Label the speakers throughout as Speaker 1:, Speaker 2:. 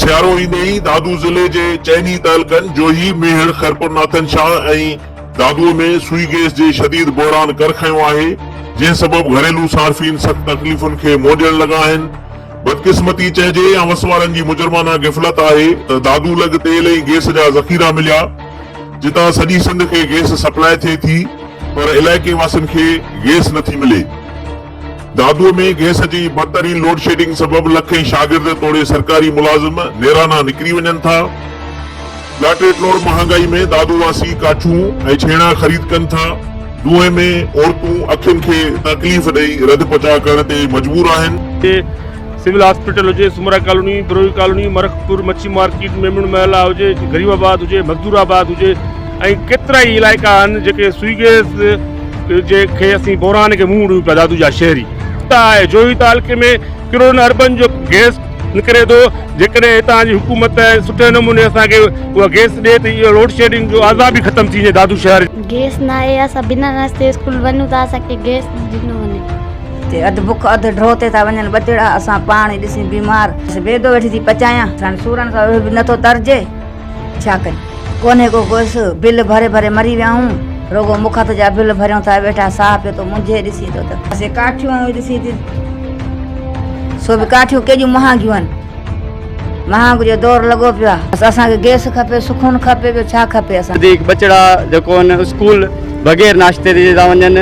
Speaker 1: سيارو ايندي ئي دادو ضلعي جي چئني تعلقن جوهي، ميهڙ، خيرپور ناٿن شاهه ۽ دادوء ۾ سوئي گئس جي شديد بحران ڪر کنيو آهي، جنهن سبب گهريلو صارفين سخت تڪليفن کي منهن ڏيڻ لڳا آهن. بدقسمتي چئجي يا وس وارن جي مجرمانه غفلت آهي ته دادو لڳ تيل ۽ گئس جا ذخيرا مليا، جتان سڄي سنڌ کي گئس سپلاء ٿئي ٿي پر علائقي واسين کي گئس نٿي ملي. دادوء ۾ گئس جي بدترين لوڊشيڊنگ سبب لکين شاگرد توڙي سرڪاري ملازم نيرانا نڪري وڃن ٿا. لاٽريٽ لوڙ مهانگائي ۾ دادو واسي ڪاٺيون ۽ ڇيڻا خريد ڪن ٿا. دونهين ۾ عورتون اکين کي تڪليف ڏئي رڌ پچاء ڪرڻ تي مجبور آهن.
Speaker 2: سول هاسپيٽل هجي، سومرا ڪالوني، بروهي ڪالوني، مرکپور، مڇي مارڪيٽ، ميمڻ محلا هجي، غريب آباد هجي، مزدور آباد هجي ۽ ڪيترائي علائقا آهن جيڪي سوئي گئس جي کي اسين بحران کي منهن ڏيون پيا دادو جا شهري آهي جوهي تعلقي ۾ ڪروڙن اربن جو گئس نڪري ٿو جيڪڏهن هتان جي حڪومت سٺي نموني اسان کي اها گئس ڏي ته اهو لوڊ شيڊنگ جو عذاب ئي ختم ٿي وڃي دادو شهر
Speaker 3: گئس ناهي اسان بنا ناشتي اسڪول وڃون ٿا اسان کي گئس ڏنو وڃي.
Speaker 4: چي اڌ بک اڌ ڍو تي ٿا وڃن ٻچڙا اسان پاڻ ئي ڏسين بيمار بيدو ويٺي ٿي پچايان هاڻي سورن سان اهو به نٿو ترجي ڇا ڪريون ڪونهي ڪو گئس بل ڀري ڀري مري ويا آهيون رڳو مفت جا بل ڀريون ٿا ويٺا ساهه پيو ٿو منجهي ڏسين ٿو ته اسين ڪاٺيون ڏسين ٿي سو به ڪاٺيون ڪيڏيون مهانگيون آهن مهانگ جو دور لڳو پيو آهي بس اسان کي گئس کپي سکون کپي ٻيو ڇا کپي اسان کي.
Speaker 5: وڌيڪ ٻچڙا جيڪو آهن اسڪول بغير ناشتي جي ٿا وڃن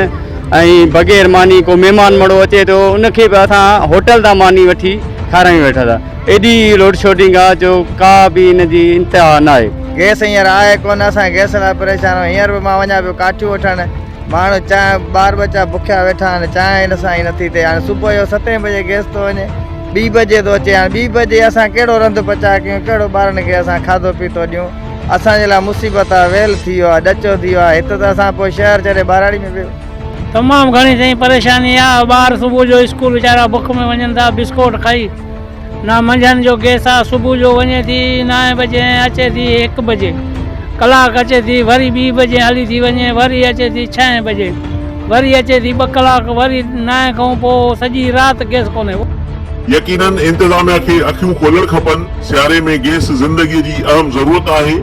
Speaker 5: ۽ بغير ماني ڪو مهمان مڙو اچي ٿو ان کي به اسان هوٽل تان ماني وٺي کارايون ويٺا ٿا ايڏي لوڊ شيڊنگ آهي جو ڪا به ان جي انتها ناهي.
Speaker 6: گئس هينئر آهي ڪونه اسان گئس لاء پريشان آهيون هينئر به مان وڃان پيو ڪاٺيون وٺڻ ماڻهو چانهه ٻار ٻچا بکيا ويٺا آهن چانهه هن سان ئي نٿي ٿئي هاڻي صبح جو ستين بجي گئس ٿو وڃي ٻي بجي ٿو اچي هاڻي ٻي بجي اسان ڪهڙو رنڌ پچاء ڪيون ڪهڙو ٻارن کي اسان کاڌو پيتو ڏيون اسان جي لاء مصيبت آهي ويل ٿي ويو آهي ڏچو ٿي ويو آهي هت ته اسان پوء شهر ڇڏي ٻهراڙي ۾ ويو.
Speaker 7: تمام گهڻي سائين پريشاني آ ٻار صبح جو اسڪول ويچارا بک ۾ وڃن ٿا بسڪوٽ کائي نه منجهند جو گيس آ صبح جو وڃي ٿي نائين بجي ۽ اچي ٿي هڪ بجي ڪلاڪ اچي ٿي وري ٻي بجي هلي ٿي وڃي وري اچي ٿي ڇهين بجي وري اچي ٿي ٻه ڪلاڪ وري نائين کان پوء سڄي رات گيس ڪونهي.
Speaker 1: يقينن انتظاميا کي اکيون کولڻ کپن، سياري ۾ گيس زندگي جي اهم ضرورت آهي.